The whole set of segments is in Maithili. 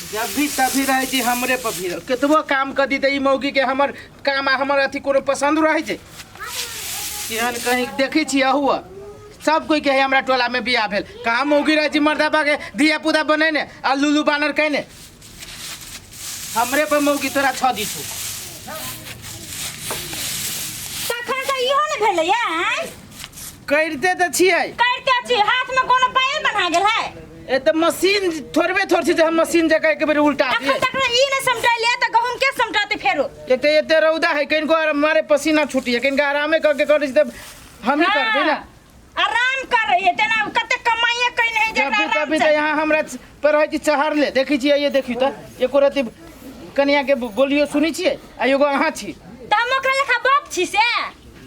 जब भी तभी रहै छी हमरे पर भी केतबो काम कर दी तऽ ई मौगी के हमर काम आ हमर अथी कोनो पसंद रहै छै। केहन कहीं देखै छी अहू सब कोई के है हमरा टोला में बियाह भेल, कहाँ मौगी रहै छी मर्दाबा के धिया पुता बनेने आ लुलू बानर कहने हमरे पर मौगी तोरा छ दी छौ। तखन तऽ इहो ने भेलैया आँय? करिते तऽ छियै। करिते छी, हाथ में कोनो पायल बन्हा गेल है? ए तऽ मशीन थोड़बे थोड़ छै जे हम मशीन जकाँ एक बेर उल्टा अखन दियै। तक ई नहि समटैले तऽ गहूम के समटते फेरो? एक तऽ एते रौदा है, कनिको मारे पसीना छूटिए, कनिको आरामे करके करै छी तऽ हमही करबै ने। आराम कर रही है तेना कते कमाइए कहीं नहीं जब जेकरा भी आराम तभी तऽ से। यहाँ हमरा पर रहै छी चहरले, देखै छियै ये देखियौ तऽ एको रति कनिया के बोलियो सुनै छियै आ एगो अहाँ छी। तऽ हम ओकरा लेखा बाप छी से?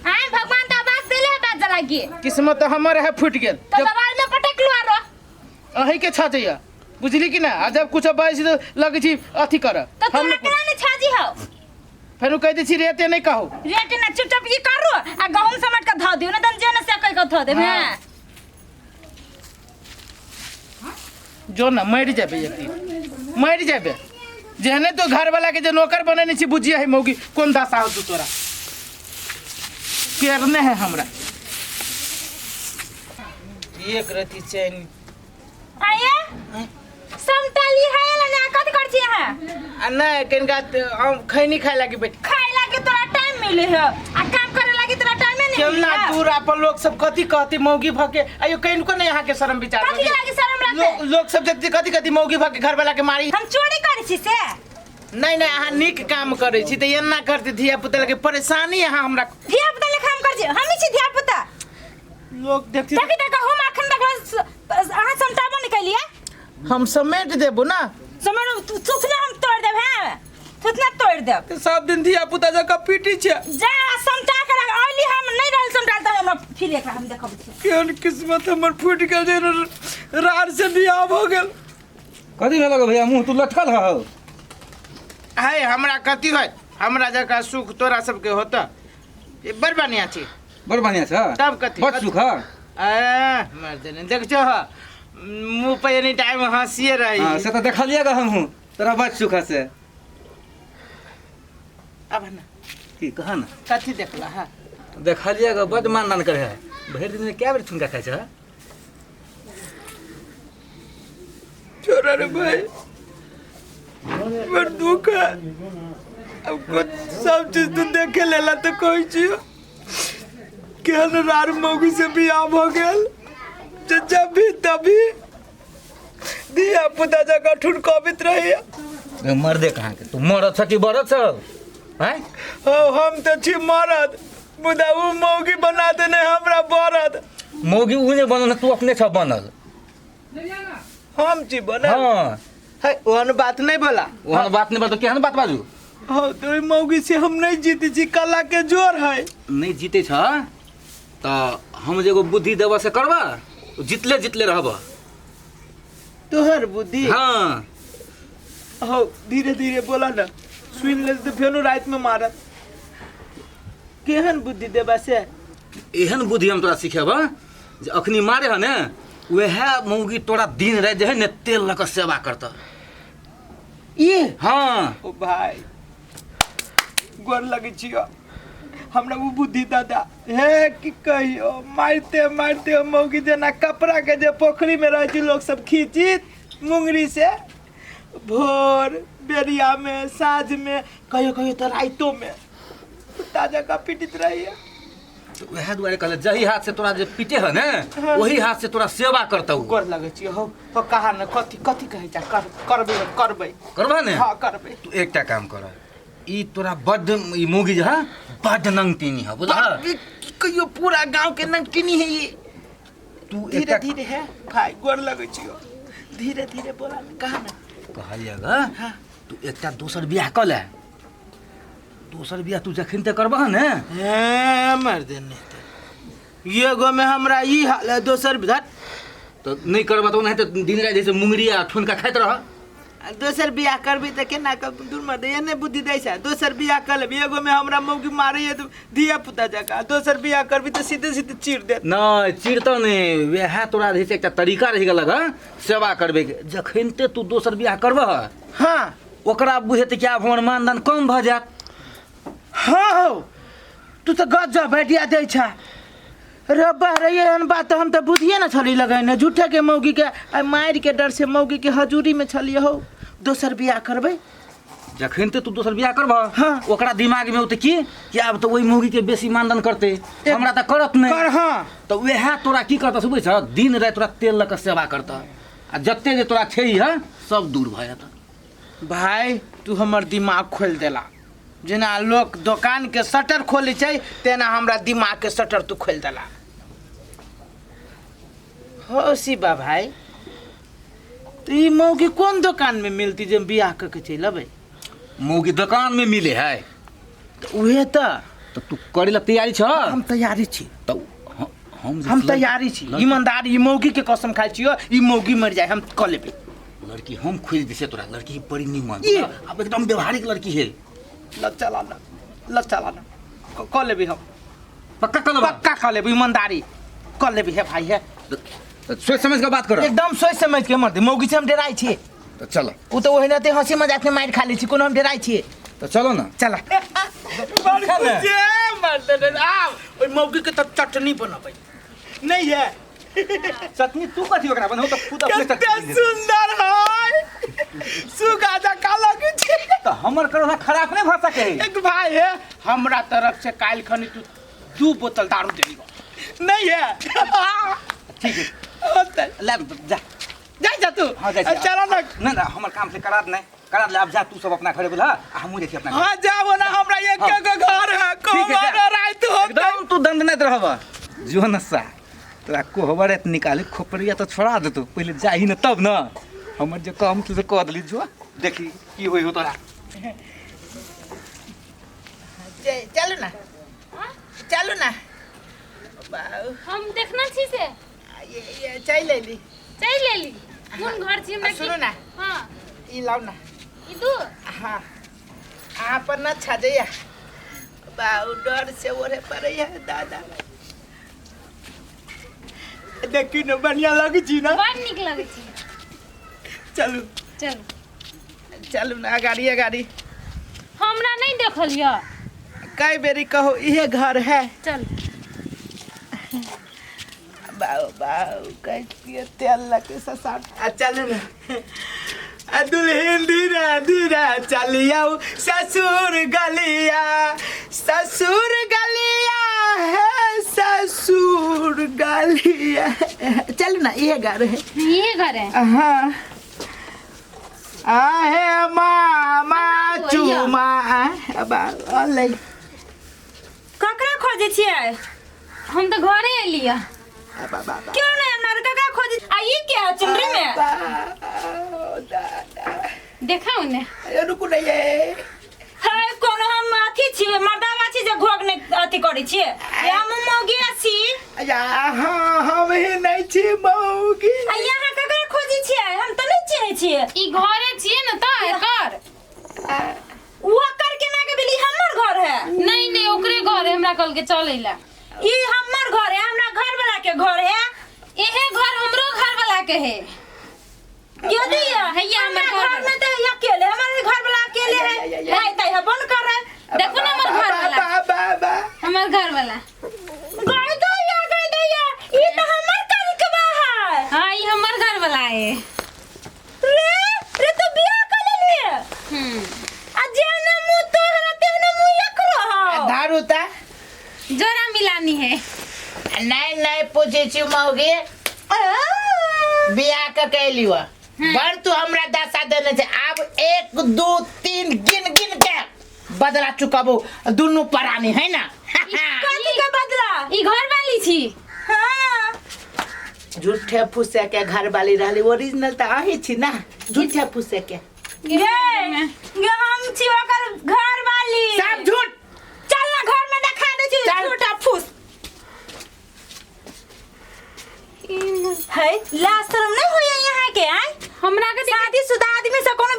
आय भगवान तऽ आवाज देले है बात जलागी। किस्मत तऽ हमर है फूटि गेल। तऽ दवाल में पटक लू आरो। अहीं के छजैया बुझली कि ना, आ जब कुछ बाजै छी तऽ लगै छी अथी करऽ। तऽ हम तोरा केना नहि छाजी हौ? फेरो कहि दै छी रेते नहि कहू। रेट ना, चुपचाप ई करू आ गहूम समेट के धऽ दियौ, नहि तऽ जे ने से कहि के धऽ देब। हाँ। जो ना मरि जेबै, एक दिन मरि जेबै। जेहने तो घरवाला के जे नौकर बनेने छी बुझिए है मौगी कोन दशा होतौ तोरा। केरने है हमरा एक रति चैन। आये समटाली है ला ना, कथि कर छी अहाँ? आ नहीं कनिका हम खैनी खाए लागी बैठ। खाए लागी तोरा टाइम मिले है आ काम करे लागी तोरा टाइम नहीं केना मिले है। दूर अपन लोग सब कथी कहती मौगी भके, आयो कनिको नहीं यहाँ के शर्म विचार कथी लगे। लागी शर्म लगते? लोग सब देखती कथी कथी मौगी भके घर वाला के मारी। हम चोरी करै छी से? नहीं नहीं, अहाँ नीक काम करै छी तऽ एना करती धिया पुता लगे परेशानी अहाँ हमरा। धिया पुता लेखा हम करै छी, हमही छी धिया पुता। लोग देखती देखी तक हम अखन तक अहाँ समटाबो नहीं कैलिए। हम समेट देबो ना। समेट थुथना हम तोड़ देब। हैं थुथना तोड़ देब। तऽ सब दिन धिया पुता जकाँ पीटी छै। जा समटा कर अइली, हम नहीं रहल समटाल तऽ हमरा फिर एकरा हम देखब छी। केहन किस्मत हमर फूटि गेल जे रार से बियाह भऽ गेल। कथी भेल भैया, मुँह तू लटकल हौ? है हमरा कथी होत, हमरा जकाँ सुख तोरा सबके होता? ये बड़ बढ़िया छी। बड़ बढ़िया छ। तब कथी? बड़ सुख है। ए मर्दने देख छो मुँह पर एनी टाइम हंसिए रही। हाँ, से तो देखलिए गा हमहूँ तोरा बड़ सुख है से। अब ना की कहा ना कथी देखला? हाँ देखलिए गा बड़ मान दान करे है, भरि दिन में कै बेर छुनका खाइ छ? छोड़ा रे भाई बड़ दुख है। अब कुछ सब चीज तू देखे लेला तो कहै छियो केहन रार मौगी से बियाह भऽ गेल जे जब भी तभी धिया पुता जकाँ ठुनकबैत रहैया। मर्दे कहाँ के तू मरद छ कि बरद छ? हैं हो हम तऽ छी मरद, मुदा उ मौगी बना देने हमरा बरद। मौगी उ नहि बनल, तू अपने छ बनल। हम छी बनल? हाँ। है ओहन बात नहीं बोला। ओहन बात नहीं बोला तो केहन बात बाजू? हाँ तो ओहि मौगी से हम नहीं जीते छी, कला के जोर है। नहीं जीते छ तो हम जे एगो बुद्धि देबऽ से करबा, जितले जितले रहबा। तोहर बुद्धि? हाँ। हो धीरे धीरे बोला ना, सुन ले तो फेनो रात में मारत। केहन बुद्धि देबा से? एहन बुद्धि हम तोरा सिखेबा जे अखनी मारे है ने वएह मौगी तोरा दिन राति जे है ने तेल लऽ कऽ सेवा करतह। ये? हाँ। ओ भाई गोर लगै छियो, हमरा उ बुद्धि दादा हे की कहियो, मारते मारते मौगी जेना कपड़ा के जे पोखरी में रहै छै लोग सब खींचित मुंगरी से, भोर बेरिया में साँझ में कहियो कहियो तऽ राइतो में कुत्ता जकाँ पीटित रहैया। तऽ वएह दुआरे कहले जही हाथ से तोरा जे पीटे है ने वही हाथ से तोरा सेवा करतौ। गोर लगै छियो हौ, हो कहा ने कथी कथी कहै छ? कर करबै करबै। करबा ने? हाँ करबै। तू एकटा काम कर, ई तोरा बड्ड ई मौगी जे है बड्ड नंगटीनी है, बुझल? की कहियो पूरा गांव के नंगटीनी है ये। तू धीरे एकटा धीरे है भाई, गोर लगै छियो, धीरे धीरे बोला ने, कहा ने। कहलियै ग, तू एकटा दोसर बियाह कऽ ले। दोसर बियाह तू जखन तक करबह ने, हे मर्द नहीं तो एगो में हमरा ई हाल है, दोसर धत तो नहीं करबह तो ओनाहिते दिन राति जैसे मुंगरी आ ठुनका खाइत रह। आ दोसर बियाह करबी तऽ केना कर दूर मर एहने बुद्धि दै छै। दोसर बियाह कर लेबी, एगो में हमरा मौगी मारैए तऽ धिया पुता जकाँ, आ दोसर बियाह करबी तऽ सीधे सीधे चीर देत। नहि चिरतौ नहि, वएह तोरा जे छै एकटा तरीका रहि गेलक हँ सेवा करबैके। जखनिते तू दोसर बियाह करबह, हाँ, ओकरा बुझेतै कि आब हमर मानदान कम भऽ जायत। हाँ हौ, तू तऽ गजब आइडिया दै छह रब्बा रे। एहन बात तऽ हम तऽ बुधिए ने छली लगैने। झूठे के मौगी के आ मारि के डर से मौगी के हजूरी में छलिए हौ। दोसर बियाह करबै। जखन ते तू दोसर बियाह करबह, हाँ। ओकरा दिमाग में औतै की कि आब तऽ ओहि मौगी के बेसी मानदान करतै, हमरा तऽ करत नहि। कर, हाँ। तऽ वएह तोरा की करतह से बुझै छह? दिन राति तोरा तेल लऽ कऽ सेवा करतह आ जते जे तोरा छै है सब दूर भऽ जेतह। भाय, तू हमर दिमाग खोलि देला। जेना लोक दोकान के शटर खोलै छै तेना हमरा दिमाग के शटर तू खोलि देला। हो शिवा भाई, तो ई मौगी कोन दोकान में मिलती जे हम बियाह कऽ के चलि अबै? मौगी दोकान में मिले है। तऽ उहे तऽ। तऽ तू करे ला तैयारी छ? हम तैयारी छी। तऽ हम जे हम तैयारी छी। ईमानदारी, ई मौगी के कसम खाइ छियो, ई मौगी मर जाए हम कऽ लेबै। लड़की हम खोज दिसे तोरा, लड़की बड़ी नीमन, ई। अब एकदम व्यवहारिक लड़की है। ल चला ना, ल चला ना, कऽ लेबै हम। पक्का कऽ लेबै? पक्का कऽ लेबै, ईमानदारी कऽ लेबै। हे भाई, हे। तऽ सोच समझ के बात कर। एकदम सोच समझ के। मर्द मौगी से हम डराइ छियै। तऽ चल। ओ तऽ ओहिना ते हंसी मजाक में मारि खा लै छी, कोनो हम डराइ छियै? तऽ चलो ना। चल। ओहि मौगी के तऽ चटनी बनबै नहीं है। चटनी तू कथी ओकरा बनौ तऽ खुद अपने कते चटनी बनेतै। सुंदर है, सुगा जकाँ लगै छै। तऽ हमर करोना खराब नहि भऽ सकै है। एक भाई है, हमरा तरफ से काल्हि खनी तू 2 बोतल दारू दे दिहो। नहीं है। ठीक है। होतै। ले जा। जा जा तू। हाँ, जाइ छी। चलो ना। नहि नहि, हमर काम से करा नहीं, करा ले। आब जा तू सब अपना घरे बोला आ हमहूँ जाइ छी अपना घरे। हाँ जाओ ना, हमरा एक हाँ। के घर है। ठीक है, जा। कोमर रात होतै। एकदम तू दंडनाइत रहब। जो नशा तोरा कोहबर एत निकाली खोपड़िया तऽ छोड़ा देतौ। पहिले जाही ने तब ने हमर जे काम छौ से कऽ देली। जो देखी की होइ हो तोरा। चलू ना, चलू ना बाऊ। हम देखना छी से। ये ये चल लेली। चलि लेली। कोन घर छी हमरा? सुनू ना। हाँ। ई लाउ ना। ई दू। हाँ, अहाँ पर न छजैया बाऊ, डर से ओढ़े पड़ैया दादा। देखी न, बढ़िया लगै छी ना? बड़ नीक लगै छै। चलू। चलू। चलू ना, अगाड़ी अगाड़ी। हमरा नहीं देखल यऽ। कई बेरी कहो, इहे घर है। चल। बाऊ बाऊ, कैसे तेल लगे ससार। आ चलू ना। आ दुल्हन धीरे धीरे चलियो ससुर गलिया, ससुर गलिया है, ससुर गलिया। चलू ना, इहे घर है। ये घर है? हाँ। आहे मामा चुमा अब अलै। ककरा खोजै छियै? हम तऽ घरे एलियै। बाबा। क्यों नहीं हमरा ककरा खोजै? आ ई के है चुनरी में? देखाउ ने। अरे रुकू नहीं ये। है कोनो हम अथी छियै, मर्दावा छी जे घोग नहि अथी करै छियै? ये हम मौगिया छी। या हाँ, हम ही नहीं छी मौगी। आ यहाँ ककरा खोजै छियै? हम तऽ नहि चिन्है छियै। ई घरे छियै ने तऽ एकर ओकर केना के भेल? ई हमर घर है। नहीं नहीं, ओकरे घर है, हमरा कहलकै चलै ला। ई हमर घर है, हमरा घर वाला के घर है। एहे घर हमरो घर वाला के है। क्यों दिया हैया हमर घर में तो अकेले, हमारे घर वाला अकेले है। है त है बंद कर रहा। देखो ना हमर घर वाला। बा बा बा। हमर घर वाला गाय दैया, गाय दैया, ई तो हमर कनिकवा है। हां, ई हमर घर वाला है। रे रे, तू बियाह कर लेलिए? आ जेने मुंह तोहरा तेहने मुंह एकरो हौ। दारू ता जोरा मिलानी है। नहीं नहीं, पूछे छी मौगी, बियाह के कैली हो बड़ तू हमरा दशा देने छे। आब 1 2 3 गिन गिन के बदला चुकाबो दुनू प्राणी है ना। कथी के बदला? ई घर वाली छी। हाँ। झूठे फूसे के घर वाली रहली, ओरिजिनल तऽ अहीं छी ना, झूठे फूसे के। गे गे, हम छी ओकर घर वाली। सब झूठ। चल ना, घर में देखा दे छी। चल। झूठा फूस है। लाज शरम नहीं होया यहाँ के? आय हमरा के शादीशुदा आदमी से कोनो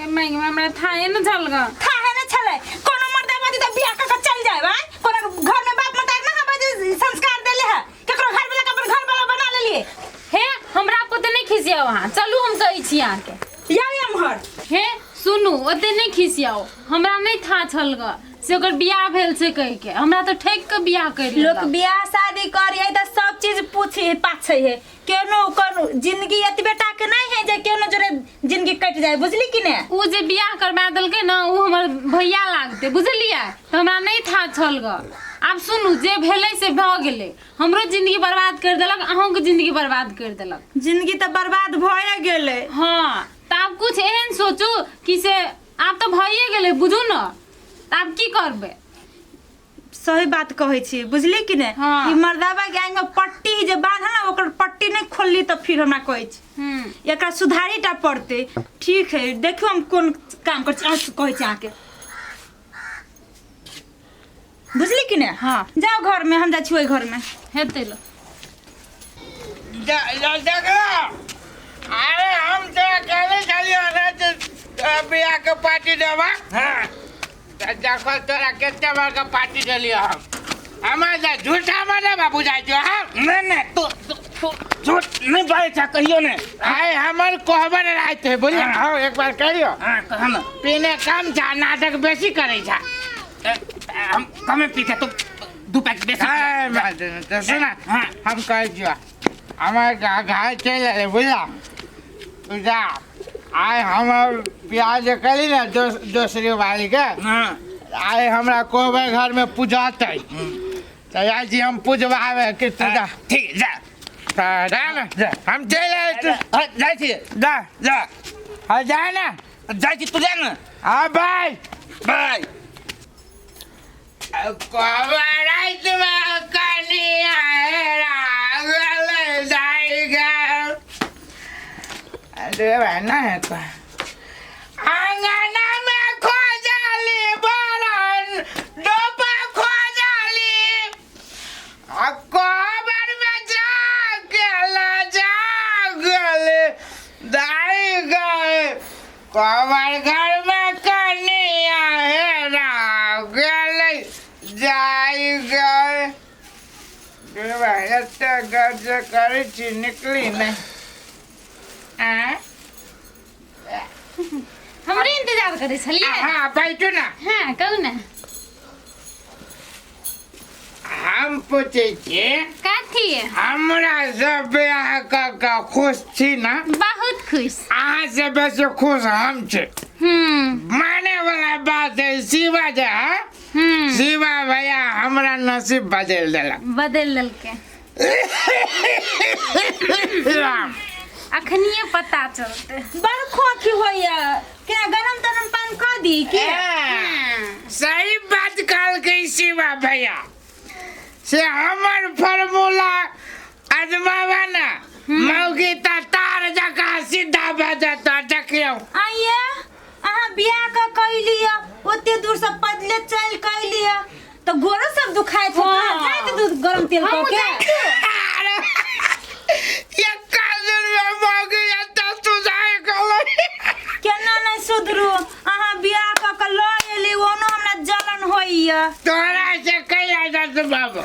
गे माय गे, हमरा थाहे न छल ग। थाहे ने छलै कोनो मर्दा बादी त बियाह क के चल जाए भाई, कोनो घर में बाप मतार ना हबे जे संस्कार देले है, केकरो घर वाला के अपन घर वाला बना लेलिए। हे हमरा पर नहि खिसियाओ अहाँ, चलू हम कहै छी अहाँके। या एम्हर। हे सुनू, ओते नहि खिसियाओ, हमरा नहि था छल ग से ओकर बियाह भेल छै कहि के, हमरा तऽ ठकि के बियाह करि लोक लेलक। बियाह शादी करी है त सब चीज पूछी पाछे है, केनो कोनो जिंदगी एतबे टा के नहीं है जे केनो जोरे जिंदगी कट जाए, बुझली कि ने? उ जे बियाह करबा देलकै ने उ हमर भैया लागते, बुझलियै? तऽ हमरा नहि था छल ग। आब सुनू, जे भेलै से भऽ गेलै, हमरो जिंदगी बर्बाद करि देलक, अहूँके जिंदगी बर्बाद करि देलक। जिंदगी तऽ बर्बाद भए गेलै। हँ, तऽ आब कुछ एहन सोचू कि से आब तऽ भइए गेलै, बुझू ने, तऽ आब की करबै? सही बात कहै छी, बुझली कि ने? हाँ। ई मर्दाबा के आंख में पट्टी जे बांधल ना, ओकर पट्टी नहीं खोलली तऽ फिर हमरा कहै छी। एकरा सुधारी टा पड़तै। ठीक है, देखियौ हम कोन काम करै छी, अहाँ कहै छी अहाँके, बुझली कि ने? हाँ। जाओ घर में, हम जाइ छी ओहि घर में। हेतै लो। अरे हम तो अकेले छलियो ने जे बियाह के पार्टी देबा। हाँ। तऽ देखो तोरा कते बड़का पार्टी देलियो हम। हमरा जे झूठा मने बाबू जाइ छियो हम। नहीं नहीं, तू तू तू झूठ नहीं बाजै छा कहियो नहीं। आइ हमर कहबर राति है, बुझलियै? हाँ। हँ, एक बार कहियो। हाँ, कह ना। पीने कम छा, नाटक बेसी करै छा। हम कमे पीते, तू दू पैक बेसी। हाँ, तो सुना। हाँ। हम कहै छियो, हमर घर चलि एलै, बुझला? तू जा, आइ हमर बियाह जे करी ने दोसरी वाली के, हाँ। आइ हमरा कहबै घर में पूजतै, तऽ जाइ छी हम पूजबाबै कि तू जा। ठीक, जा। तऽ जा ने, जा। हम चलि आयल छी। हाँ, जाइ छी। जा। जा। हाँ, जा ने। जाइ छी, तू जा ने। हाँ, बाय। बाय। कहबै रातिमे कनिया हेरा गेलै दाइ गेल। अरे भाई ना है तो आंगना में खोजाली बरन डोबा खोजाली, आ कोबर में जा गेला जा गेले दाई गए, कोबर घर में कनिया हेरा गेलै जाई गए। रे भाई एते गज करै छी निकली नहि। आँय? हमरे इंतजार करै छलियै? हाँ, बैठू ना। हाँ, कहू ने। हम पूछै छी। कथी? हमरा सब बियाह कऽ कऽ खुश छी ना? बहुत खुश। अहाँ से बेसी खुश हम छी। माने वाला बात है, शिवा जे है, शिवा भैया हमरा नसीब बदलि देलक। बदलि देलकै। अखनिए पता चलतै। बड़ खोखी होइया, केना गरम तरम पान कऽ दी की? सही बात कहलकै शिवा भैया, से हमर फॉर्मूला अजमावा ना, मौगी तऽ तार जकाँ सीधा भऽ जेतौ, देखियौ। आइए अहाँ बियाह कऽ कैलियै, ओते दूर से पैदले चलि कैलियै तऽ गोरो सब दुखाइ छै। हाँ। जाइत दूध गरम तेल कऽ के। अरे एक दिन में मौगी एतऽ सुझाइ गेलै। केना नहि सुधरू, अहाँ बियाह कऽ के लऽ एली, ओनो हमरा जलन होइया। तोरा से कैला जात बाबू,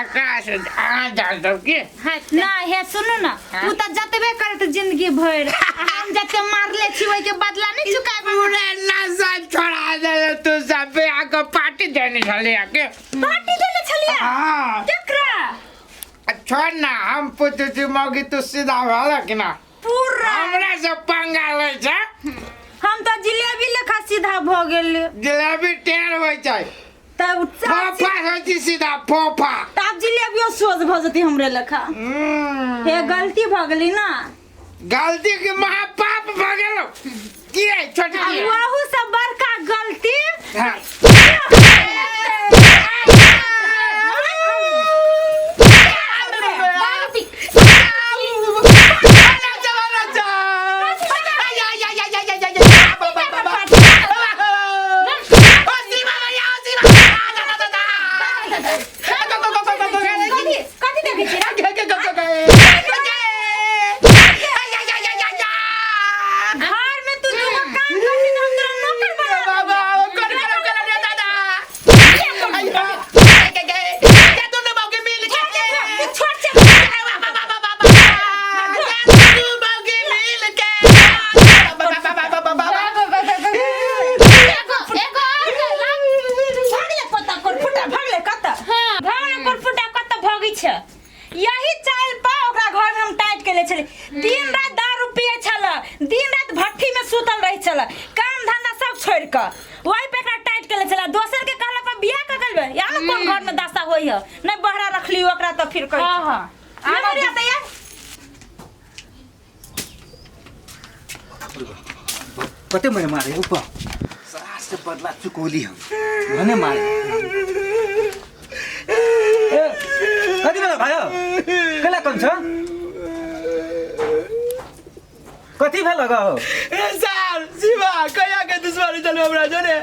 एकरा से अहाँ जानब की? ना हे सुनू ना, उ तऽ जतबे करत जिंदगी भरि, आ हम जते मारले छी ओहिके बदला नहि चुकाबे। पूरा नशा छोड़ा देले तू सब, बियाह के पार्टी देने छलियै के? पार्टी देने छलियै? हाँ। केकरा? छोड़ ना, हम पूछै छी मौगी तू सीधा भेलक कि ना? पूरा हमरा से पंगा लै छै। हम तऽ जिलेबी लेखा सीधा भऽ गेल। जिलेबी टेढ़ होइ छै। तब फोफा होइ छै सीधा, फोफा। तब जिलेबियो सोझ भऽ जेतै हमरे लेखा। हे गलती भऽ गेली ना। गलती के महापाप भऽ गेलो की है छोटकी? वहू से बड़का गलती। हाँ। कथी कथी देखै छी? घर में तू दूगो काम करती ना। का वही पे एकरा टाइट केले छला दोसर के कहला पर बियाह कर देलबे या न कोन घर में दशा होई है नहीं बहरा रखली ओकरा तो फिर कहि हाँ हाँ आना रे यार। कते मरे मारे ऊपर सास से बदला चुकोली हम भने मारे। ए कति बेला भयो केला कन छ कति भेल गो? ए सार शिवा कया के दुश्मनी चलो हमरा जोरे।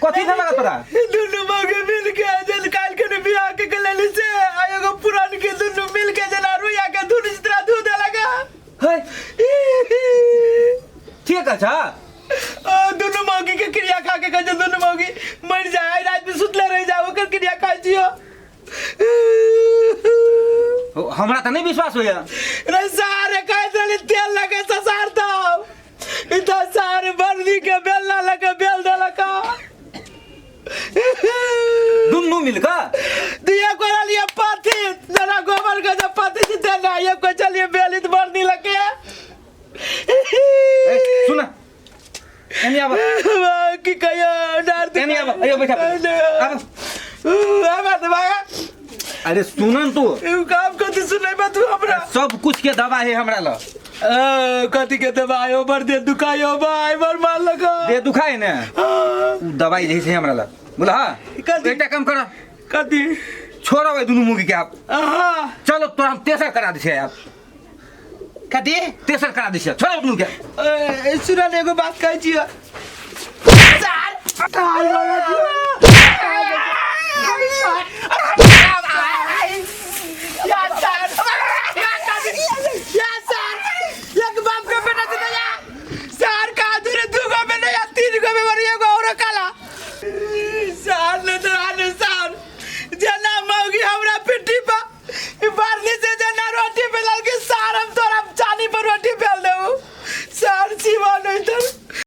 कथी भेल तोरा? दुनू मौगी मिल के जल काल के बियाह के लेली से आ एगो पुरान के दुनू मिल के जना रुइया के धुन चित्रा धू देलक। हे ठीक छ। दुनू मौगी के क्रिया खा के कहे दुनू मौगी मर जाए आई रात में सुतले रह जाए ओकर क्रिया खाइ छियो। हमरा त नहीं विश्वास होइया। रे सारे कहत रहली तेल लगे ससार तो ई तो सारे बर्दी के बेल ना लगे बेल देलक। दुनू मिल का दिया को लिया पाथी जरा गोबर के जब पाथी से देना ये को चलिए बेलित बर्दी लगे। ए सुन एनी आब की कहियो डर एनी आब अयो बैठा आब आब त भागा। अरे सुनन तू ई काम कथी सुनैबा तू हमरा? सब कुछ के दवा है हमरा ल। कथी के दवा आयो बर दे दुखायो भाई बर मार लगा दे दुखाए ने उ दवाई जैसे हमरा ल बोला। हां एकटा काम कर कथी छोड़ो भाई दुनू मुगी के आप। हां चलो तोरा हम तेसर करा दै छियै आप। कथी तेसर करा दै छियै छोड़ो दुनू के। ए सुनल एगो बात कहै छियै सार